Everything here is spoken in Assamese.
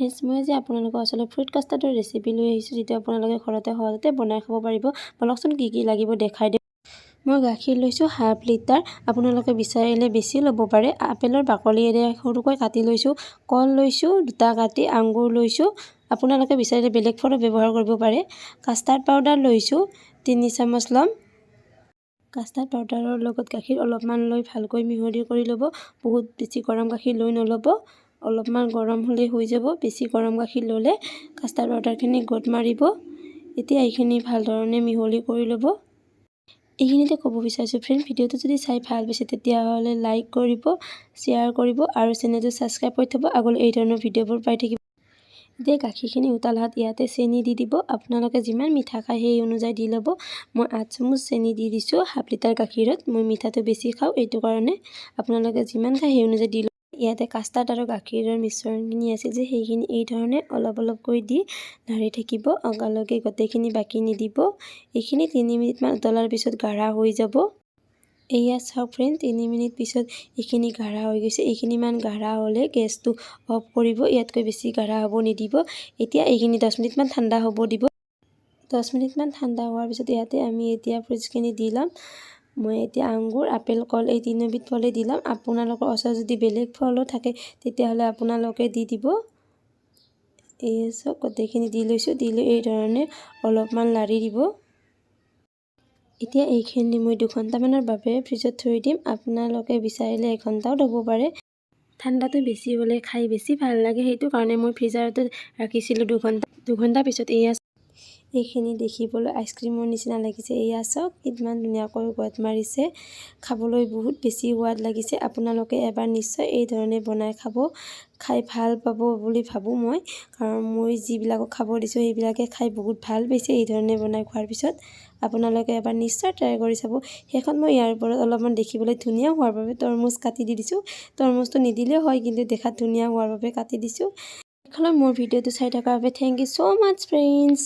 ফ্ৰেণ্ডছ, মই আজি আপোনালোকৰ ওচৰলৈ ফ্ৰুইট কাষ্টাৰ্ডৰ ৰেচিপি লৈ আহিছোঁ, যিটো আপোনালোকে ঘৰতে সহজতে বনাই খাব পাৰিব। বলকচোন, কি কি লাগিব দেখাই দিওঁ। মই গাখীৰ লৈছোঁ হাফ লিটাৰ, আপোনালোকে বিচাৰিলে বেছি ল'ব পাৰে। আপেলৰ বাকলিৰে সৰুকৈ কাটি লৈছোঁ। কল লৈছোঁ দুটা কাটি, আঙুৰ লৈছোঁ। আপোনালোকে বিচাৰিলে বেলেগ ফলো ব্যৱহাৰ কৰিব পাৰে। কাষ্টাৰ্ড পাউডাৰ লৈছোঁ 3 চামুচ ল'ম। কাষ্টাৰ্ড পাউডাৰৰ লগত গাখীৰ অলপমান লৈ ভালকৈ মিহলি কৰি ল'ব। বহুত বেছি গৰম গাখীৰ লৈ নল'ব, অলপমান গৰম হ'লেই হৈ যাব। বেছি গৰম গাখীৰ ল'লে কাষ্টাৰ্ড পাউডাৰখিনি গোট মাৰিব। এতিয়া এইখিনি ভাল ধৰণে মিহলি কৰি ল'ব। এইখিনিতে ক'ব বিচাৰিছোঁ ফ্ৰেণ্ড, ভিডিঅ'টো যদি চাই ভাল পাইছে, তেতিয়াহ'লে লাইক কৰিব, শ্বেয়াৰ কৰিব আৰু চেনেলটো ছাবস্ক্ৰাইব কৰি থ'ব। আগলৈ এই ধৰণৰ ভিডিঅ'বোৰ পাই থাকিব। এতিয়া গাখীৰখিনি উতলাত ইয়াতে চেনি দি দিব। আপোনালোকে যিমান মিঠা খায়, সেই অনুযায়ী দি ল'ব। মই 8 চামুচ চেনি দি দিছোঁ হাফ লিটাৰ গাখীৰত। মই মিঠাটো বেছি খাওঁ, এইটো কাৰণে। আপোনালোকে যিমান খায়, সেই অনুযায়ী দি ল'ব। ইয়াতে কাষ্টাৰ্ড আৰু গাখীৰৰ মিশ্ৰণখিনি আছিল যে, সেইখিনি এই ধৰণে অলপ অলপকৈ দি লাৰি থাকিব। একেলগে গোটেইখিনি বাকি নিদিব। এইখিনি 3 মিনিটমান উতলাৰ পিছত গাঢ়া হৈ যাব। এয়া চাওক ফ্ৰেণ্ড, 3 মিনিট পিছত এইখিনি গাঢ়া হৈ গৈছে। এইখিনিমান গাঢ়া হ'লে গেছটো অফ কৰিব। ইয়াতকৈ বেছি গাঢ়া হ'ব নিদিব। এতিয়া এইখিনি 10 মিনিটমান ঠাণ্ডা হ'ব দিব। 10 মিনিটমান ঠাণ্ডা হোৱাৰ পিছত ইয়াতে আমি এতিয়া ফ্ৰুটছখিনি দি ল'ম। মই এতিয়া আঙুৰ, আপেল, কল এই তিনিবিধ ফলেই দি ল'ম। আপোনালোকৰ ওচৰত যদি বেলেগ ফলো থাকে, তেতিয়াহ'লে আপোনালোকে দি দিব। এই চাওক, গোটেইখিনি দি লৈছোঁ। দি লৈ এই ধৰণে অলপমান লাৰি দিব। এতিয়া এইখিনি মই 2 ঘণ্টামানৰ বাবে ফ্ৰিজত থৈ দিম। আপোনালোকে বিচাৰিলে এঘণ্টাও থ'ব পাৰে। ঠাণ্ডাটো বেছি হ'লে খাই বেছি ভাল লাগে, সেইটো কাৰণে মই ফ্ৰিজাৰতে ৰাখিছিলোঁ 2 ঘণ্টা। 2 ঘণ্টা পিছত এয়া এইখিনি দেখিবলৈ আইচক্ৰীমৰ নিচিনা লাগিছে। এয়া চাওক, কিমান ধুনীয়াকৈ গোট মাৰিছে। খাবলৈ বহুত বেছি সোৱাদ লাগিছে। আপোনালোকে এবাৰ নিশ্চয় এই ধৰণে বনাই খাব। খাই ভাল পাব বুলি ভাবোঁ মই, কাৰণ মই যিবিলাকক খাব দিছোঁ, সেইবিলাকে খাই বহুত ভাল পাইছে এই ধৰণে বনাই খোৱাৰ পিছত। আপোনালোকে এবাৰ নিশ্চয় ট্ৰাই কৰি চাব। শেষত মই ইয়াৰ ওপৰত অলপমান দেখিবলৈ ধুনীয়া হোৱাৰ বাবে তৰমুজ কাটি দি দিছোঁ। তৰমুজটো নিদিলেও হয়, কিন্তু দেখাত ধুনীয়া হোৱাৰ বাবে কাটি দিছোঁ। শেষলৈ মোৰ ভিডিঅ'টো চাই থকাৰ বাবে thank you so much, friends.